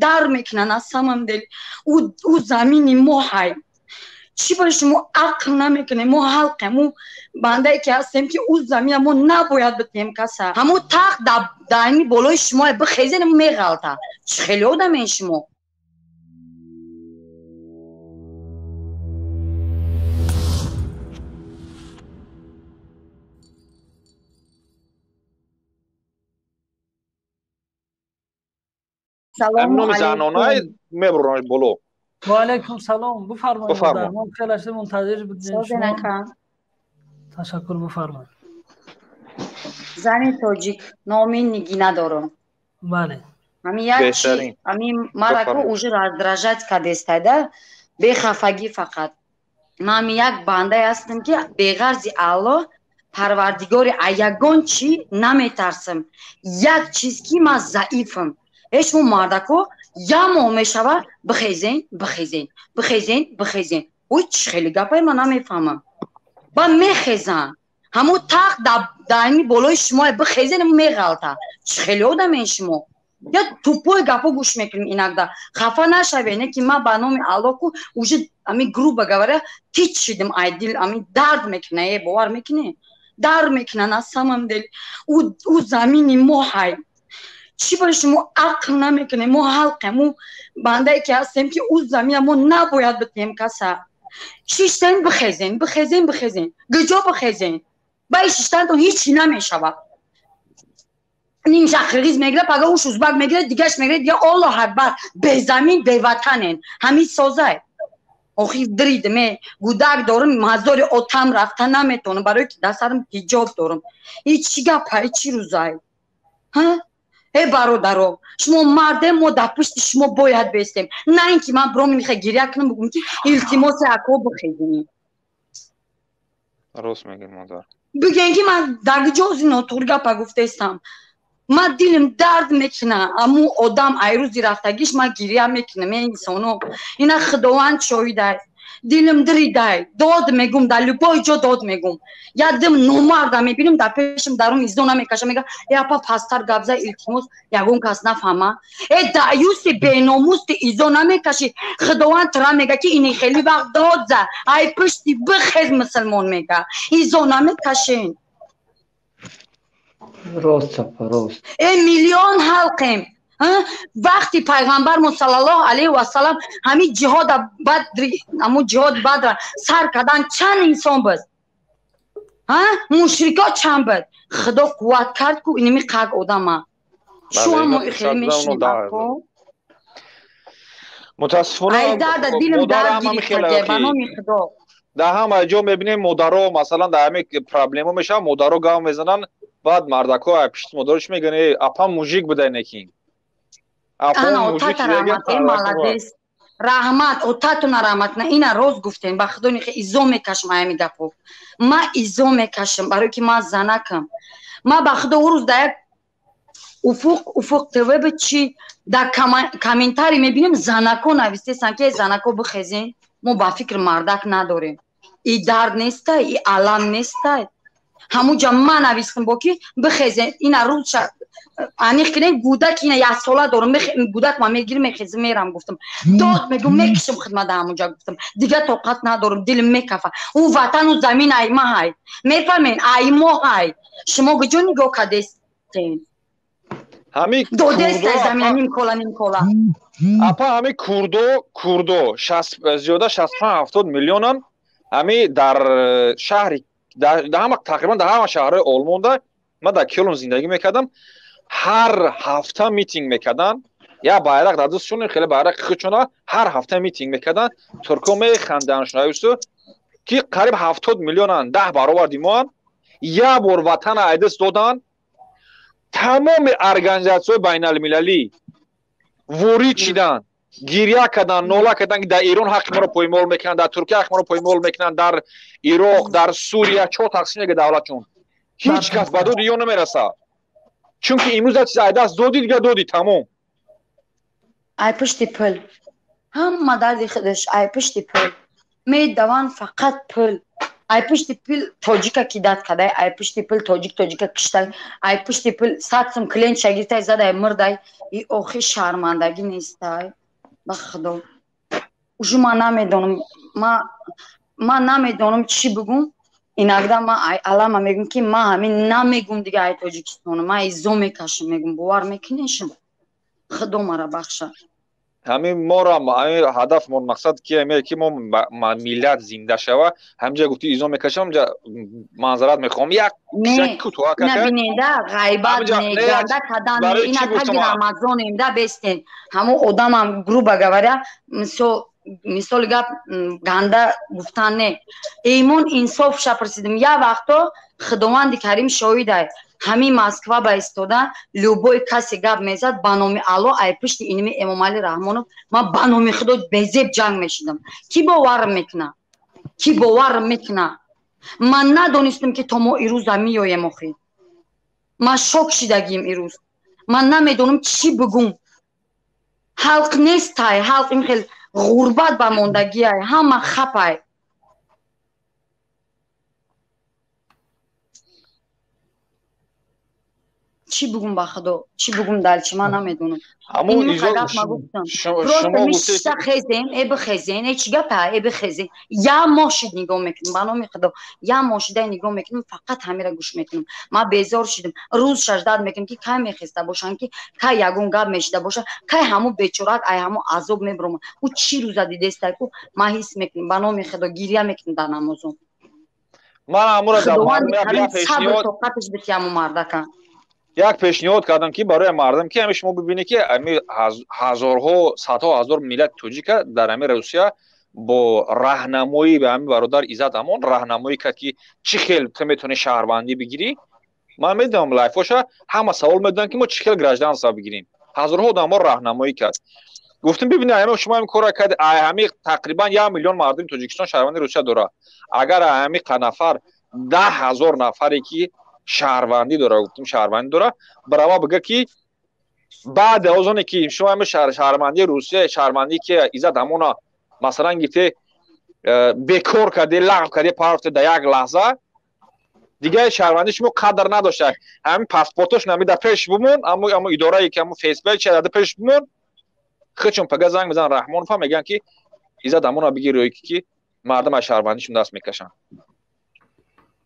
Дар мекунанд аз самом деле. Ӯ замини мо ҳай. Чӣ ба шумо ақл намекунем? Мо ҳалқем, мо бандае ки ҳастем, ки ӯ замина мо набояд битем каса. Ҳамо тахт даими болои шумо бихезен, меғалта. Чӣ хеле одамен шумо? Салом алейкум. Мебурам боло. Ва алейкум салом. Бифармоед. Мо хеле аз мунтазир будем шумо. Ташаккур, бифармоед. Зани тоҷик номи Нигина дорам. Бале. Ҳамин як чи, ҳамин марако уже раздражать кадестайда, бехафагӣ фақат. Ман ҳамин як бандае ҳастам, ки беғарзи Аллоҳ парвардигори ягон чӣ наметарсам. Як чиз ки ман заифам. Ҳеч мо мардако як моҳ мешава бихезен, бихезен, бихезен, бихезен. Ой, чӣ хеле гапае, ман намефаҳмам. Ба мехезан. Ҳамо тахт даими болои шумо бихезен, меғалта. Чӣ хеле одамен шумо? Я тупой гапо гӯш мекунем иногда. Хафа нашаве, не ки ман ба номи Аллоҳ ку уже ами грубо говоря тич шидим, ай дил ами дард мекуна, э бовар мекунӣ? Дард мекуна на самом деле. Ӯ замини мо ҳай. Чӣ ба шумо ақл намекунем? Мо ҳалқем, мо бандае ки ҳастем, ки ӯ замина мо набояд битем каса. Шиштен бихезен, бихезен, бихезен. Гиҷо бихезен? Ба шиштантон ҳеҷ намешавад. Нимша қирғиз мегирад, пага уш узбак мегирад, дигаш мегирад, дига Аллоҳ акбар, безамин, беватанен. Ҳамин созай. Охи дридме, гудак дорам, мазори отам рафта наметонам, барои ки дар сарам ҳиҷоб дорам. И чӣ гапа, и чӣ рӯзай? Ҳа? Э бародаро, шумо мардем, мо дар пушти шумо бояд бестем. На ин ки ман бром мехоҳам гиря кунам, бигӯм ки илтимоси ако бихезем. Рост мегӯед, модар. Бигӯем ки ман дар ҷо нотуғри гапа гуфтаистам. Ман дилам дард мекунад. Аму одам ай рӯзи рафтагиш ман гиря мекунам, э инсоно. Ина Худованд шоҳид аст. Дилам дридай, дод мегум, дар любой ҷо дод мегум. Як дим номарда мебинам, дар пешам дарун изо намекашам, мега э апа пасттар гап зай, илтимос, ягон кас нафаҳма. Э даюси беномуси изо намекашӣ, Худованд тура мега ки ини хеле вақт дод за, ай пушти бихез мусулмон мега. Изо намекашен. Рост, апа, рост. Э миллион ҳалқем. Вақти пайғамбармон саллаллоҳу алайҳи васаллам ҳамин ҷиҳода бадри, ҳамун ҷиҳод бадра сар кардан чанд инсон буд? Мушрико чанд буд? Худо қувват кард ку иними қак одама. Шу ҳамо хеле мешинем ако? Мутаассифона ай дарда дилам дард гирифта ба номи Худо. Дар ҳама ҷо мебинем модаро, масалан дар ҳаме проблема мешавад, модаро гап мезананд, баъд мардако пишти модаро чӣ мегӯянд? Э апа мужик будай некин. Ана отата раҳмат, э молодец. Раҳмат, отатуна раҳмат. На ина рост гуфтем, ба Худо нихе изо мекашам аями гапо. Ма изо мекашам, барои ки ман занакам. Ма ба Худо ӯ рӯз дар як Уфуқ, Уфуқ ТВ бе чи дар комментарий мебинем занако навистесан ки занако бихезен, мо ба фикр мардак надорем. И дард нестай, и алам нестай. Ҳамунҷа ман навистам бо ки бихезен, ина рӯзша аниқ кунем, гудак ина як сола дорам, гудак ман мегирам, мехезам, мерам гуфтам. Дод мегӯм, мекишам хидмат ҳамунҷа гуфтам. Дига тоқат надорам, дилам мекафа. Ӯ ватану замин ай ма ҳай. Мефаҳмед, ай мо ҳай. Шумо куҷо нигоҳ кардестен? Ҳамин додестай замин ним кола, ним кола. Апа, ҳамин курдо зиёда 65-70 миллионан, ҳамин дар шаҳри, дар ҳама, тақрибан дар ҳама шаҳрҳои Олмонда, ман дар Кёлн зиндагӣ мекардам, ҳар ҳафта митинг мекарданд, як байрақ дар дастшон, хеле байрақи худшона, ҳар ҳафта митинг мекарданд, турко механданд шунависту ки қариб 70 миллионанд, 10 баробар димоанд, як бор ватана ай даст доданд, тамоми организатсияҳои байналмилалӣ ворид шиданд, гиря карданд, нола карданд, ки дар Эрон ҳаққи моро поймол мекунанд, дар Туркия ҳаққи моро поймол мекунанд, дар Ироқ, дар Сурия, чор тақсим мега давлатшон. Ҳеҷ кас ба доди ё намерасад. Чунки имрӯз як чиз ай даст додӣ, дига додӣ, тамом. Ай пушти пул. Ҳама дарди худаш ай пушти пул. Медаванд фақат пул. Ай пушти пул тоҷика кидат кадай, ай пушти пул тоҷик тоҷика киштай, ай пушти пул 100 сум клиент шагиртай задай мурдай. И охи шармандагӣ нестай. Ба худо. Ужу ман намедонам, ман намедонам чӣ бигум. Иногда ман ай алама мегум ки ман ҳамин намегум дига ай Тоҷикистон. Ман изо мекашам, мегум бовар мекунешам. Худо мара бахша. Ҳамин мора ҳамин ҳадафмон мақсад ки ҳаме ки мо миллат зинда шава. Ҳамҷа гуфти изо мекашам, ҳамҷа манзарат мехоҳам. Як набинеда ғайбат неганда кадан ина таги Рамазонем да бестен. Ҳамо одамам грубо говоря, мисоли гап ганда гуфтан не. Эймон инсоф ша пурсидим. Я вақто Худованди Карим шоҳидай. Ҳамин Москва ба истода любой касе гап мезад ба номи Алло ай пушти иними Эмомалӣ Раҳмонов ман ба номи Худо безеб ҷанг мешидам. Ки боварам мекуна? Ки боварам мекуна? Ман надонистам ки то мо ирӯза меоем охи. Ман шок шидагим ирӯз. Ман намедонам чӣ бигум. Халқ нестай, халқ ин хел ғурбат ба мондагиай, ҳама хапай. Чӣ бугум ба худо, чӣ бугум далчи, ман намедонам. Просто мишта хезем, э бихезем, э чӣ гапа, э бихезем. Я моҳ шид нигоҳ мекунам, ба номи худо. Я моҳ шидай нигоҳ мекунам, фақат ҳамира гӯш мекунам. Ман безор шидам. Рӯз шаждат мекунам ки кай мехеста бошанд, ки кай ягон гап мешида бошад, кай ҳамун бечорак ай ҳамун азоб мебиромад. Ӯ чӣ рӯза дидестай ку, ман ҳис мекунам, ба номи худо гиря мекунам дар намозом. Ман ҳамура дар сабр тоқаташ бити ҳамун мардака. Як пешниҳод кардам ки барои мардам ки ҳами шумо бибинед ки ҳами ҳазорҳо, садҳо ҳазор миллати тоҷика дар ҳами Русия бо раҳнамоӣ ба ҳами бародар Иззат Амон раҳнамоӣ кард ки чӣ хел ту метавонӣ шаҳрвандӣ бигирӣ. Ман медонам лайфоша ҳама савол медоданд ки мо чӣ хел гражданство бигирем. Ҳазорҳо одамҳо раҳнамоӣ кард. Гуфтем бибинед ҳами шумо ҳами корро кард, ҳами тақрибан 1 миллион мардуми Тоҷикистон шаҳрванди Русия дорад. Агар ҳами нафар 10 ҳазор нафаре ки шаҳрвандӣ дора, гуфтем шаҳрвандӣ дора, барава бига ки баъд аз оне ки шумо ҳами шаҳрвандии Русия, шаҳрвандӣ ки Иззат Амона масалан гифте бекор карде, лағв карде, партофте дар як лаҳза, дигар шаҳрвандии шумо қадр надошта. Ҳамин паспортошон ҳами дар пеш бимон, ҳамо идорае ки ҳамо ФСБ чи дар пеш бимон, худшон пага занг мезананд Раҳмонов ҳам мегӯянд ки Иззат Амона бигир ё ки мардум аз шаҳрвандишон даст мекашанд.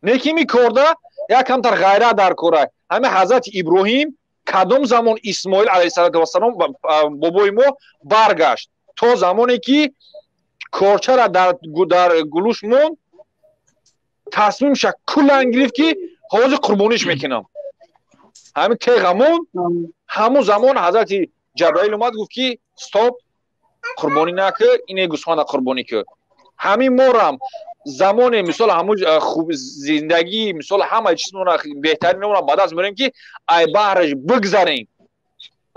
Неки ми корда як камтар ғайрат дар кора. Ҳами ҳазрати Иброҳим кадом замон Исмоил алайҳиссалоту вассалом бобои мо баргашт? То замоне ки корчара дар гулӯш монд, тасмимша куллан гирифт ки ҳозир қурбониш мекунам. Ҳамин теға монд, ҳамун замон ҳазрати Ҷабраил омад гуфт ки стоп, қурбонӣ накӣ, ине гӯсфанда қурбонӣ кӣ. Ҳамин морам замоне мисол ҳамун хуб зиндагӣ, мисол ҳама чизмона беҳтаринмона ба даст меорем ки ай баҳраш бигзарем.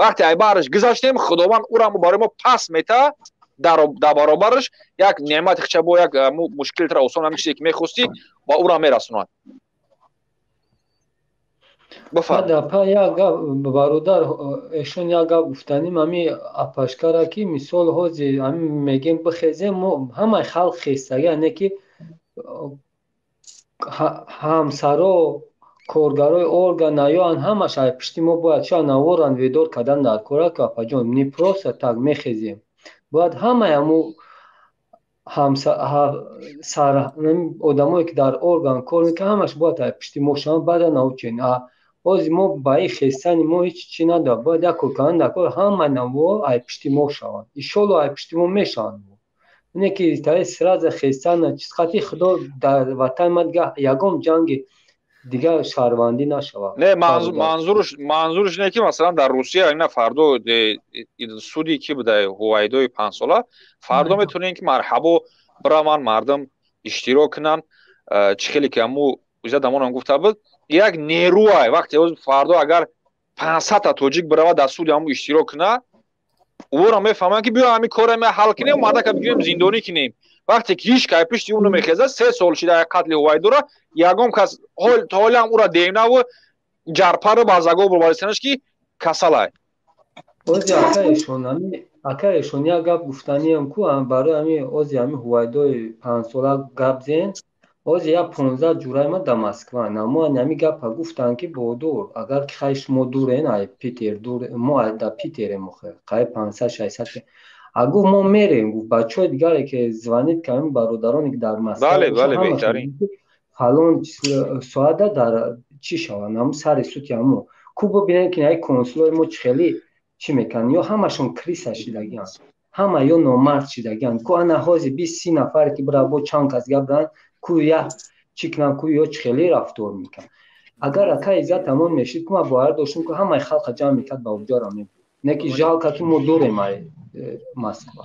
Вақте ай баҳраш гузаштем, Худованд ӯро барои мо пас мета, дар баробараш як неъмати хича бо як мушкилтара осон ҳамин чизе ки мехостӣ ба ӯро мерасонад. Апа як гап бародар эшон як гап гуфтаним ҳами апашкара ки мисол ҳозир ҳами мегем бихезем, мо ҳамаи халқ хестагӣ, яъне ки ҳамсаро, коргарои орган наёан ҳамаш ай пушти мо бояд шояд наворан ведор кардан дар кора ки апаҷон не просто так мехезем, бояд ҳамаи ҳаму одамое ки дар орган кор мекунанд ҳамаш бояд ай пушти мо шаванд, баъда научен. Ҳозир мо ба ин хестани мо ҳеҷ чӣ надорад, бояд як кор кардан дар кор ҳамаи наво ай пушти мо шаванд, иншолло ай пушти мо мешаванд. Ине ки тари сразу хестан чиз қати худо дар ватани ма дигар ягон ҷанги дигар шаҳрвандӣ нашавад. Не, манзуруш не ки масалан дар Русия ина фардо суди ки буда ҳувайдои панҷсола, фардо метавонем ки марҳабо бираванд, мардум иштирок кунанд. Чӣ хеле ки ҳаму Иззат Амонам гуфта буд, як нерӯай вақте фардо агар 500 та тоҷик биравад дар суди ҳаму иштирок кунад, ӯро мефаҳманд ки биё ҳамин корро ма ҳал кунем, мардака бигирем зиндонӣ кунем. Вақте ки ҳеҷ кай пишти ӯ намехезад, 3 сол шида қатли ҳувайдора, ягон кас то ҳолиам ӯра девнаву ҷарпаро ба заго бурбарисанаш ки касалай. Ози ака эшон як гап гуфтаниам ку барои ҳами ози ҳами ҳувайдои панҷсола гап зен. Ҳозир як 15 ҷураи ма дар Москва. Намо ҳами гапа гуфтанд, ки бодур, агар ки хай шумо дурен, ай Питер дур, мо дар Питерем, охе қай 500 600. А гуфт, мо мерем, гуфт, бачаҳои дигаре ки звонит кардем, бародароне ки дар Москва, бале, бале, беҳтарин. Фалон соата дар чӣ шаванд, ҳамун сари сути ҳамо ку бибинем, ки наи консулои мо чӣ хеле чӣ мекунанд, ё ҳамашон крыса шидагианд, ҳама ё номард шидагианд. Ку ана ҳозир 20-30 нафаре ки бира бо чанд кас гап зананд, ку як чӣ кунанд, ку ё чӣ хеле рафтор мекунанд. Агар ака Иззат амон мешид, ку ман бовар доштам, ку ҳамаи халқа ҷамъ мекард, ба уҷара мебурд. Не ки жалко, ки мо дурем ай Москва.